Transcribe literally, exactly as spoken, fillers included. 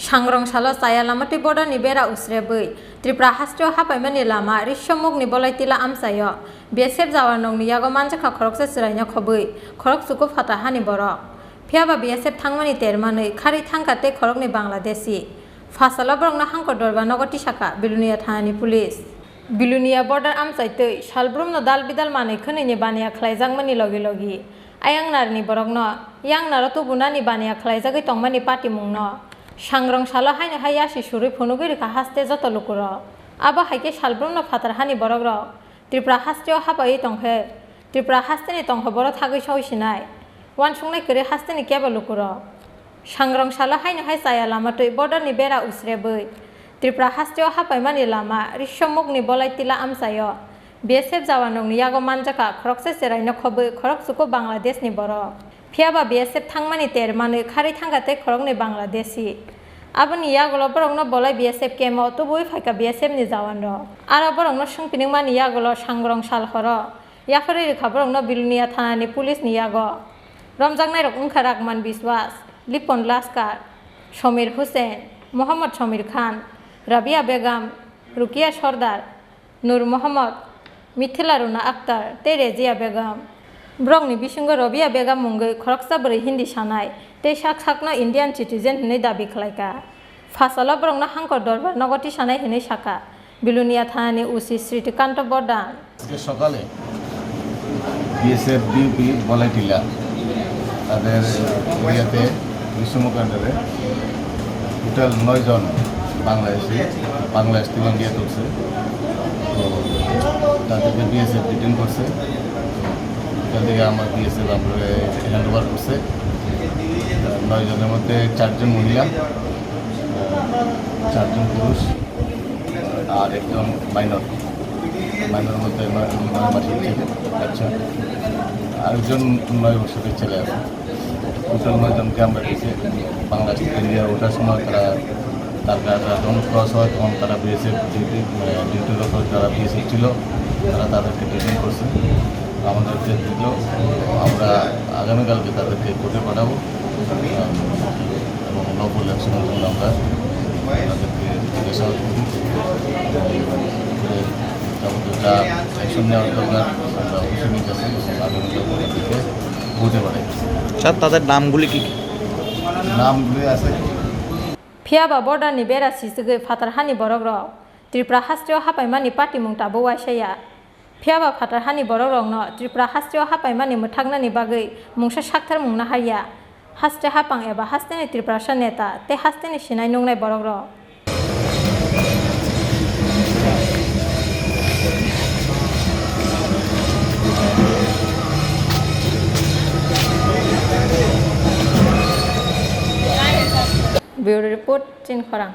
Sangrong salo chaya lama twi border ni bera usrebwi Tripura hasteo hapaimani lama Rishyamukh ni Bolaitila amchaio B S F jawan rokni yago manjakha khoroksa chwraino khobwi khorok chuku phatar hani borok. Phiyaba B S F thangmani termanwi kharwi thangkha tei khoroknwi Bangladeshi. Phasalo borokno Hangkor Dorbar nogo tisakha Bilonia thanani police. Bilonia border amchaitwi salbrumno dal bidal manwi khwnwini baniya khlaijakmani logi logi ayang narni borokno yang naro tubunani baniya khlaijagwi tongmani patimungno Sangrong salo haino hai yasi surwi phunugwi rwkha haste joto lukurok. Abo hai khe salbrumno phatar hani borokrok Tripura hasteo hapaiwi tongkhe Tripura hasteni tongkha boro thagwi soi sinai. Wansuknai kwrwi hasteni kebo lukurok. Sangrong salo haino hai chaya lama twi border ni bera usrebwi Tripura hasteo hapaimani lama Rishyamukh ni Bolaitila amchaio B S F jawan rokni yago manjakha khoroksa chwraino khobwi khorok chuku Bangladesh ni borok. Phiyaba B S F thangmani termanwi kharwi thangkha tei khoroknwi Bangladeshi. Aboni yagulo borokno bolai B S F camp o tubui phaikha B S F ni jawan rok. Aro borokno swngpinwngmani yagulo Sangrong sal horo yapharwi rwkha borokno Bilonia thanani police ni yago. Romjaknairok wngkha Rahman Biswas, Lipon Laskar, Somir Hussain, Mohammad Somir Khan, Rabia Begum, Rukia Sordar, Nur Mohammad, Mithila Runa Akhtar tei Rezia Begum. Borokni bisingo Rabia Begum mungwi khoroksa bwrwi Hindi sanai tei sak sakno Indian citizen hwnwi dabi khlaikha. Phasalo borokno Hangkor Dorbar nogo tisanai hwnwi sakha Bilonia thanani O C Sritikanta Bordhan. আজকে সকালে বিএসএফ ডিউপি বলাইটিলা তাদের এরিয়াতে গ্রীষ্মকাণ্ডে টোটাল নয় জন বাংলাদেশি, বাংলাদেশ থেকে ইন্ডিয়া তুলছে। তো তাদেরকে বিএসএফ ডিটেন করছে। এখান থেকে আমার বিএসএফ আমরা হ্যান্ড ওভার করছে। নয় জনের মধ্যে চারজন মহিলা, চারজন পুরুষ আর একজন মাইনর। মাইনর বলতে নয়, নয় মাসের ছেলে, বাচ্চা। আরেকজন নয় বছরের ছেলে আছে। টোটাল নয় জনকে আমরা পেয়েছি। বাংলাদেশ থেকে ইন্ডিয়া ওঠার সময় তারা, তার গায়ে যখন ক্রস হয়, তখন তারা বিএসএফ ডিউটি, মানে, ডিউটিরত যারা বিএসএফ ছিল, তারা তাদেরকে ডিটেন করছে, আমাদেরকে দিল। আমরা আগামীকালকে তাদেরকে কোর্টে পাঠাবো। এবং লফুল অ্যাকশনের জন্য আমরা তাদেরকে জিজ্ঞাসাবাদ করব। যাবতীয় যা অ্যাকশন নেওয়ার দরকার আমরা অবশ্যই নিতেছি এবং আগামীকাল তাদেরকে কোর্টে পাঠাই। স্যার, তাদের নামগুলি কি কি? নামগুলি আছে। Phiyaba border ni bera sisugwi phatar hani borok rok Tripura hasteo hapaimani patimung tabuk waisa ya. Phiyaba phatar hani borok rokno Tripura hasteo hapaimani mwthaknani bagwi mungsa sakthar mungna harya. Haste hapang eba hasteni Tiprasa neta tei hasteni sinai nungnai borok rok. Bureau Report, Chinkhorang.